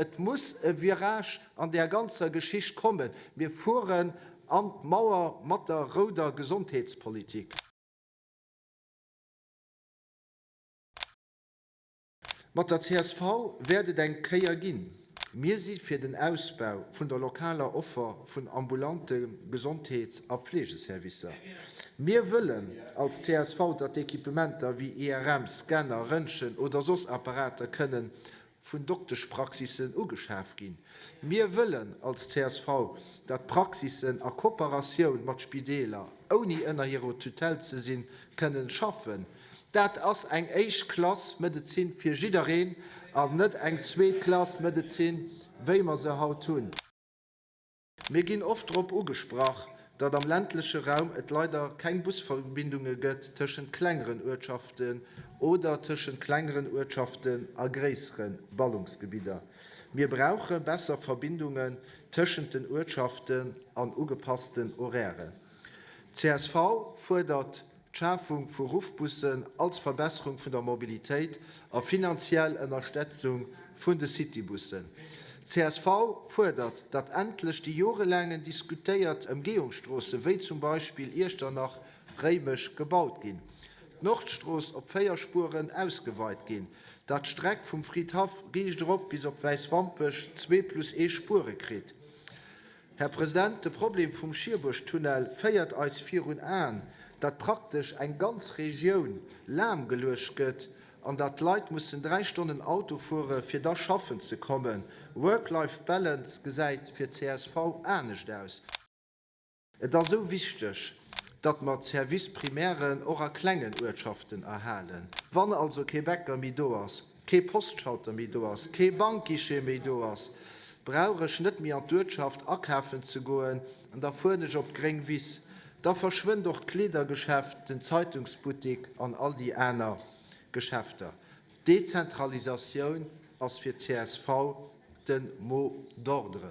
Et muss e Virage an där ganzer Geschicht kommen. Mir fueren an d'Mauer mat der rouder Gesondheetspolitik. Mat der csv wäert et eng Kéier ginn. Mir si fir den Ausbau vun der lokaler Offer vun ambulante Gesondheets a Fleegeservicer. Mir wëllen als csv, datt Equipementer wéi IRM, Scanner, Röntgen oder soss Apparater kënnen vun Dokteschpraxissen ugeschaf ginn. Mir wëllen als csv, datt Praxissen a Kooperatioun mat Spideeler, ouni ënner hirer Tutelle ze sinn, kënnen schaffen. Dat ass eng Éischt-Klass-Medezin fir jiddereen an net eng Zweet-Klass-Medezin, wéi mer se haut hunn. Mir ginn oft drop ugesprach, datt am ländleche Raum et leider keng Busverbindunge gëtt tëschent klengeren Uertschaften oder tëschent klengeren Uertschaften a gréissere Ballungsgebidder. Mir brauche besser Verbindungen tëschent den Uertschaften an ugepassten Horairen. Csv fuerdert d'Schafung vu Ruffbussen als Verbesserung vun der Mobilitéit a finanziell Ënnerstetzung vun de Citybussen. Csv fuerdert, datt endlech déi jorelaangen diskutéiert Ëmgehungsstroosse wéi zum Beispill Iechternach, Réimech gebaut ginn, d'Nordstrooss op 4 Spueren ausgeweit ginn, datt d'Streck vum Fridhaff riicht erop bis op Wäiswampech zwee plus ee Spuere kritt. Här President, de Problem vum Schierbuerg-Tunnel féiert eis virun Aen, datt praktesch eng ganz Regioun lahmgeluecht gëtt an datt d'Leit mussen 3 Stonnen Auto fuere fir da schaffen ze kommen. Work-Life-Balance gesäit fir csv anescht aus. Et ass esou wichteg, datt mer d'Service primairen och a klengen Uertschaften erhalen. Wann also kee Bäcker méi do ass, kee Postschalter méi do ass, kee Bankguichet méi do ass, brauch ech net méi an d'Uertschaft akafen ze goen an da fueren ech op d'gréng Wiss. Da verschwënnt och d'Kleedergeschäft, den Zeitungsbuttik an all déi aner Geschäfter. Dezentralisatioun ass fir csv de Mot d'ordre.